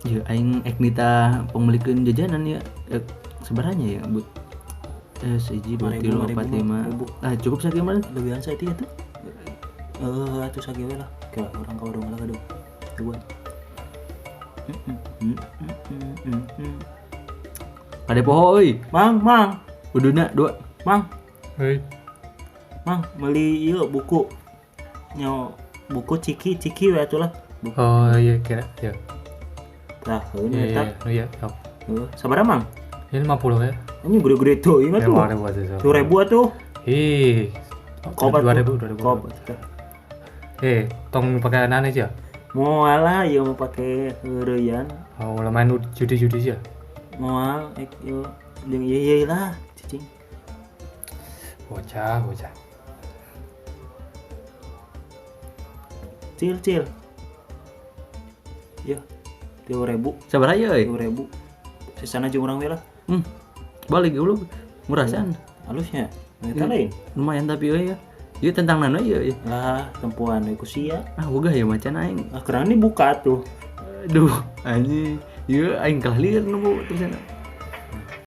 Ya aing ek nita pangmeulikeun jajanan ya. Sebenarnya ya but sehiji dua 5.000, tilu opat 5.000, lima. 5.000. Ah cukup sakieu mah. Lebihan saeutik atuh. Atuh sakieu we lah. Kira urang ka warung lah gaduh. Ribuan. Kade poho euy. Mang, mang, Kuduna dua. mang, Hei, mang meuli ieu buku. Nyo buku ciki ciki we atuh lah. Buku. Oh iya kira ya. Tah, heuh Iya eta. iya iya. Sok. Heuh, sabaraha mang? Ini 50 ya. Ini gede-gede teuing atuh. 5.000 aja. Sok. 2.000 atuh. Ih. Kopat 2.000 2.000. Kopat. Eh, tong pakai aneh aja. Moal lah ieu mau pake heureuyan. Oh, lah main judi-judi aja. Moal ek ieu jeung ieu ieu lah cicing. Bocah, bocah. Cil cil. Ya, 3.000, Sabaraha ieu euy? 3.000. Sisana jeung urang we lah. Balik dulu. Murasan. Halusnya. Eta lain. Lumayan tapi euy ya. Ieu tentang nano ieu. Euy. Lah, tempuan we ku sia. Ah wogah ya macan aing. Ah, kerang ini buka tuh. Aduh, anjing. Ieu aing kalah lieur nemu tulisan.